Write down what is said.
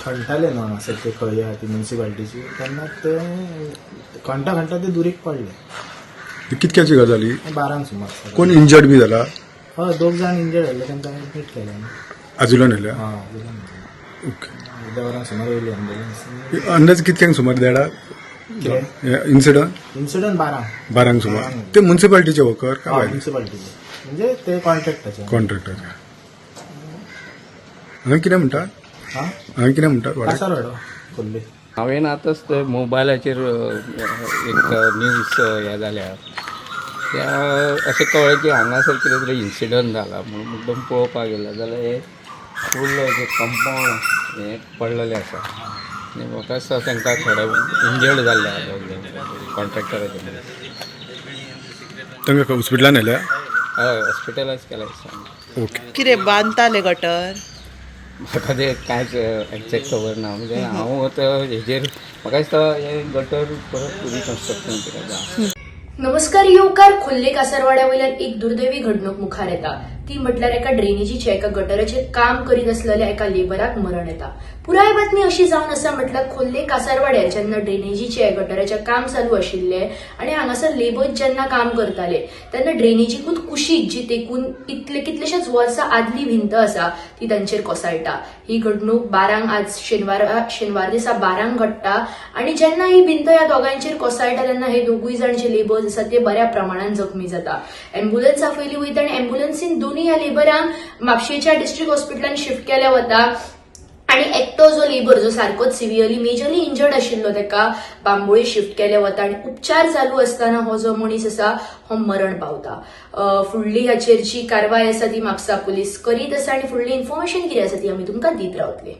खणटाले न्हू हांगासर ते खळी आहा ती म्युनिसिपालिटीची, तेन्ना ते खणटा खणटा ते दुरीक पडले. कितक्याची गजाल ही? 12 सुमार सकाळी. कोण इंजर्ड बी जाला? हय, दोग जाण इंजर्ड जाल्ले, तांकां एडमीट केले आमी. आजुला न्हेल्या? हय, अजुला न्हेल्या. ओके. अर्द्या वरान सुमार येयली एम्बुलन्स. अंदाज कितक्यांक सुमार, देडाक? कितें? इन्सिडंट? इन्सिडंट 12. 12 सुमार. ते म्युन्सिपालिटीचे वर्कर काय भायले? म्युनिसिपालिटीचे, म्हणजे ते कॉन्ट्रॅक्टाचे. कॉन्ट्रॅक्टराचे. हांगा कितें म्हणटा? हा. हांगा कितें म्हणटा वाड्याक? कासारवाडो, खोर्ले. हांवें आतांच ते मोबायलाचेर एक न्यूज हें जाल्या त्या अशें कळ्ळें की हांगासर कितें तरी इन्सिडंट जाला म्हणून मुद्दम पळोवपाक गेलो जाल्यार हें फूल जें कंपावंड हें पडलेलें आसा आनी म्हाका दिसता तांकां थोडे इंजर्ड जाल्ले आहा कॉन्ट्रॅक्टराचे. तांकां हॉस्पिटलान न्हेल्या? हय, हॉस्पिटलायज केला दिसता. ओके. कितें बांदताले गटर? म्हाका तें कांयच एग्जॅक्ट खबर ना. म्हणजे हांव आतां हेजेर म्हाका दिसता हें गटर परत रिकन्स्ट्रक्शन केलें जाता. नमस्कार, येवकार. खोर्ले कासारवाड्या वयल्यान एक दुर्दैवी घडणूक मुखार येता, ती म्हटल्यार एका ड्रेनेजीचे, एका गटराचेर काम करीत आसलेल्या एका लेबराक मरण येता. पुराय बातमी अशी जावन आसा, म्हटल्यार खोर्ले कासारवाड्यार जेन्ना ड्रेनेजीचे, गटराचें काम चालू आशिल्लें आनी हांगासर लेबर जेन्ना काम करताले तेन्ना ड्रेनेजीकूच कुशीक जी तेकून इतले कितलेशेच वर्सां आदली भिंत आसा ती तांचेर कोसळटा. ही घडणूक 12 आज शेनवार, शेनवार दिसा 12 घडटा आनी जेन्ना ही भिंत ह्या दोगांचेर कोसळटा तेन्ना हे दोगूय जाण जे लेबर्स आसात ते बऱ्या प्रमाणान जखमी जाता. एम्ब्युलन्स आपयली वयता आनी एम्ब्युलन्सीन दोनूय ह्या लेबरांक म्हापशेच्या डिस्ट्रिक्ट हॉस्पिटलान शिफ्ट केल्या वता आनी एकटो जो लेबर, जो सारकोच सिवियरली, मेजरली इंजर्ड आशिल्लो, ताका बांबोळी शिफ्ट केले वता आनी उपचार चालू आसतना हो जो मनीस आसा हो मरण पावता. फुडली हाचेर जी कारवाय आसा ती म्हापसा पुलीस करीत आसा आनी फुडली इन्फॉर्मेशन कितें आसा ती आमी तुमकां दीत रावतले.